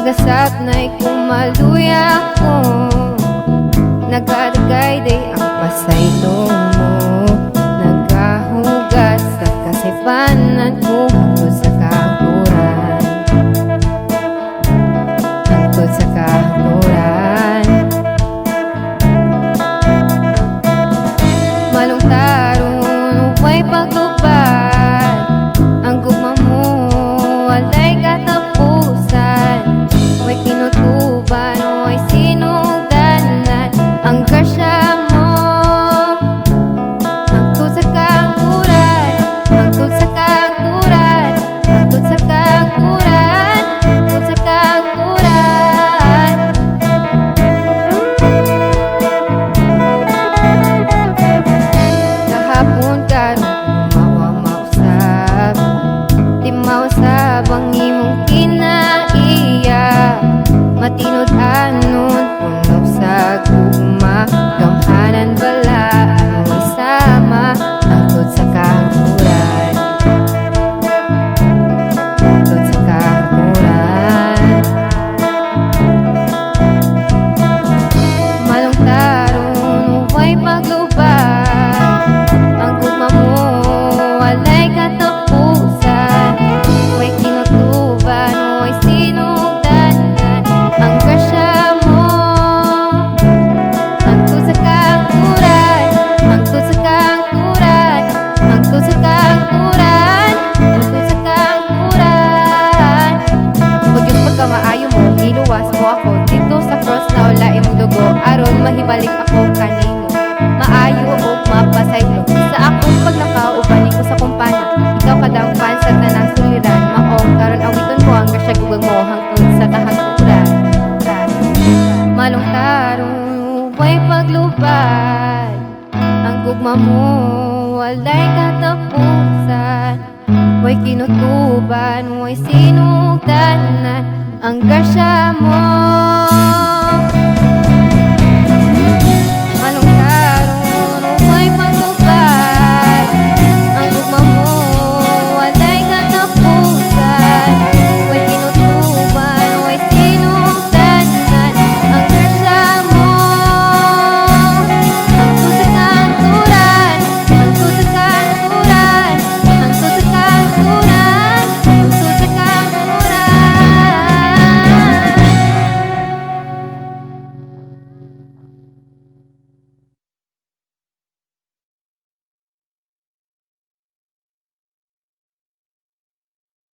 Nagasapnay kung maluya ko. Nagadagay ang pasaylo mo. Nagahugas sa kasaypanan ko hangtod sa kahangturan. Hangtod sa kahangturan. Malungtaron, way paglubad. Ang gugma mo, walay katapusan. Way kinutuban, way sinugdanan. Ang grasya mo hangtod sa kahangturan. Hangtod sa kahangturan. Hangtod sa kahangturan. Hangtod sa kahangturan. Gahapon karon mawa mausab. Di mausab ang imong kinaiya. Matinud-anon puno sa gugma. Gamhanan bala way sama hangtod sa kahangturan. Hangtod sa kahangturan. Malungtaron, way paglubad. Ang gugma mo, walay katapusan. Way kinutuban, way sinugdanan. Ang grasya mo hangtod sa kahangturan. Hangtod sa kahangturan. Hangtod sa kahangturan. Hangtod sa kahangturan. O Diyos, pagkamaayo mo, giluwas mo ako didto sa cross na wala imong dugo aron mahibalik ako kanimo. Maayo ug mapasaylo sa akong paglakaw, uban ko sa kumpana. Ikaw kadangpan sa tanang suliran, maong karon awiton ko ang grasyag ug mo hangtod sa kahangturan. Malungtaron, way paglubad. Ang gugma mo, walay katapusan. Way kinutuban, way sinugdanan. Ang grasya mo